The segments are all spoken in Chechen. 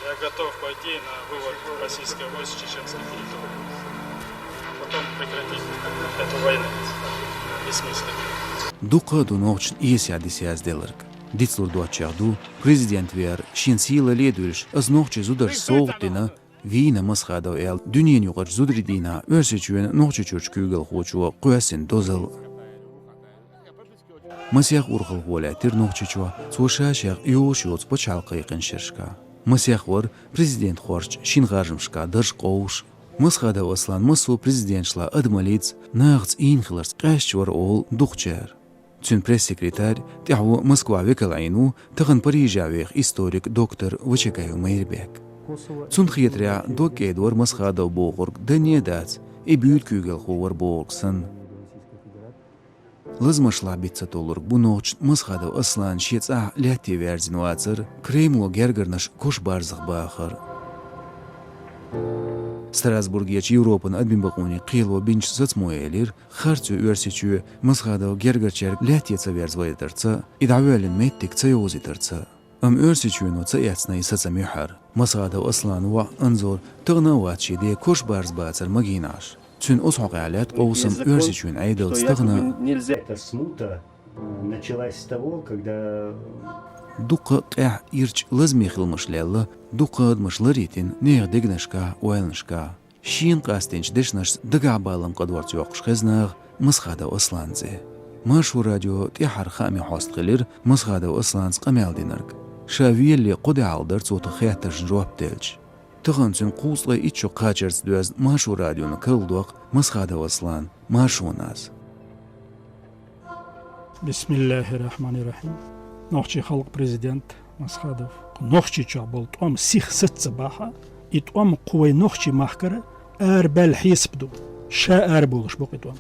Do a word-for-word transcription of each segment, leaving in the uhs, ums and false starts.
Я готов пойти на вывод российских войск с чеченских территорий. Потом прекратить эту войну бессмысленную. Дукха а ду нохчашта эсадаь дисязделларг. Дицлур доацачех ду, президент веар шен сийлалле а дуьллуш, аз нохчий зударшта совгӀат дина, вийна Масхадов аьлла, дуьненаюкъарча зударий дийнахьа Оьрсийчоьнан Нохчийчуьрчу куьйгалхочо кхоьссина дозал. Масех урхалхо лаьттира Нохчийчохь, цо ша-шех йолаш йоцу пачхьалкх кхайкхинчу шерашкахь. Масех вара президент хоржучу шина харжамашкахь дарж къовсуш. Масхадов Аслан массо а президенташла адамаллица, нахаца ийна хиларца къаьсташ вара олу дукхачара. Цуьнан пресс-секретарь, тӀаьхьо Москвахь векал Ӏийна ву, тахана Парижехь веха историк, доктор Вачагаев Майрбек. Цунна хетарехь, дог кӀеда вара Масхадов бохург данне а дац, и буьйда куьйгалхо вара бохург санна. Лазамашлахь биц ца толлург бу нохчашна Масхадов Аслана шен цӀахь лаьтте ваьрзина вацар, Кремло гергарнаш кош-барзах бахар. Страсбургерчу Европан адамийн бакъонийн кхело бинчу сацамо элира, харцо Оьрсийчоь Масхадов гергарчаьрга лаьтте ца верзавайтарца, и дӀавоьллина меттиг ца йовзийтарца. Амма Оьрсийчоьно ца эцна и сацам юьхьар. Масхадов Аслан воӀ Анзор тахана а вац шен ден кош-барз бацар магийна Ӏаш. Цуьнан оцу хьокъехь лаьтта къовсам Оьрсийчоьнан Ӏедалца тахана а. Нельзя. Эта смута, э, началась с того, когда дуккха а къаьхьа ирча лазаме хиламаш лелла, дуккха а адамаш ларйитина нехан дегнашкахь, ойланашкахь. Шена къастийначу дешнашца дагахь балам къадорца йоккхуш хезна наха Масхадов Асланан цӀе. Маршо радион тӀаьххьара хаамийн хьоста хилира Масхадов Асланца къамел динарг. Ша велале кхо де хьалха дара цо тхан хеттаршна жоп делча. Тахана цуьнан кхузткъе итт шо кхачарца доьзна Маршо радиона карладоккху Масхадов Аслана маршонан аз. Бисмиллахир-рахманир-рахим. Нохчийн халкъан президент Масхадов. Нохчийчохь болу тӀом сиха саца ца бахь, и тӀом кху вайн нохчийн махкара арабаьлла хьесап ду. Ша арабовлуш бу-кх и тӀом.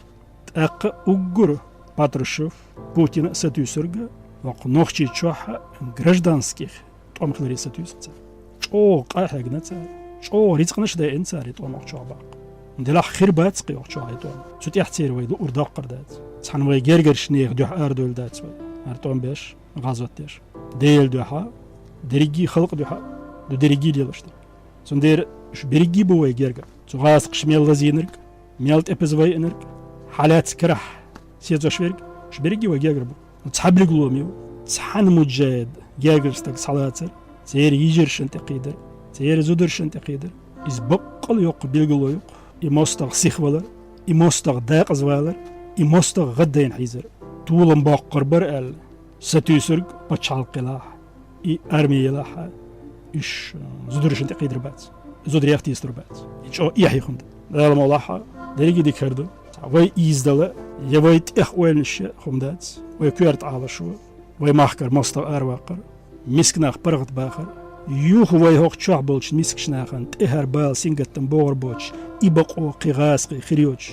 ТӀаккха уггар Патрушев, Путина а сатуьйсург, вокху Нохчийчохь гражданских тӀом хиларе сатуьйсу цара. ЧӀогӀа къа а хьегна цара, чӀогӀа рицкъанаш а дайина цара и тӀом охчохь баккха. Делахь хир бац-кх и охчохь и тӀом. Цу тӀехь церан вай луур доккхур дац. Цхьана вай гергарчу нехан дуьхьа арадевлла дац вай, ара тӀом беш, гӀазот деш. Делан дуьхьа, дерриге а халкъан дуьхьа ду дерриге а лелош дерг. Цундела уьш берриге а бу вай гергара. Цу гӀазкхаша мел лазийнарг, мел тӀепаза вайинарг, хьалаьцна карахь сецош верг, уьш берриге а вай гергара бу. Цхьа билгало ма ю, цхьана муджахӀид гергара стаг схьалацар, церан йижаршна тӀекхийдар, церан зударшна тӀекхийдар. Иза баккъал а йоккха билгало ю-кх, и мостагӀа сихвалар, и мостагӀа декъаза валар, и мостагӀа гӀаддайна хьийзар. Толам боккхур бара аьлла, сатуьйсург пачхьалкх елахь, и арми елахь, уьш зударшна тӀекхийдар бац, зударех тийсалур бац. И чӀогӀа эхье хӀума ду. Дала мукъ лахь, дерриге а дика хир ду. Вай ийзадала, я вай тӀех ойланаш я хӀума дац. Вай коьрта Ӏалашо, вай махкара мостагӀа араваккхар, миска нах паргӀатбахар. Юха вай хӀокху чохь болчу мискачу нахана тӀехьара бала, сингаттам богӀур боцуш, и бакъо кхин гӀазкхий хир йоцуш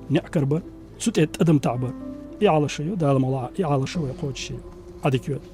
некъ карабар, цу тӀе тӀадам таӀбар. И Ӏалашо ю, Дала мукъ лахь, и Ӏалашо вай кхочушъян. Ӏадика йойла.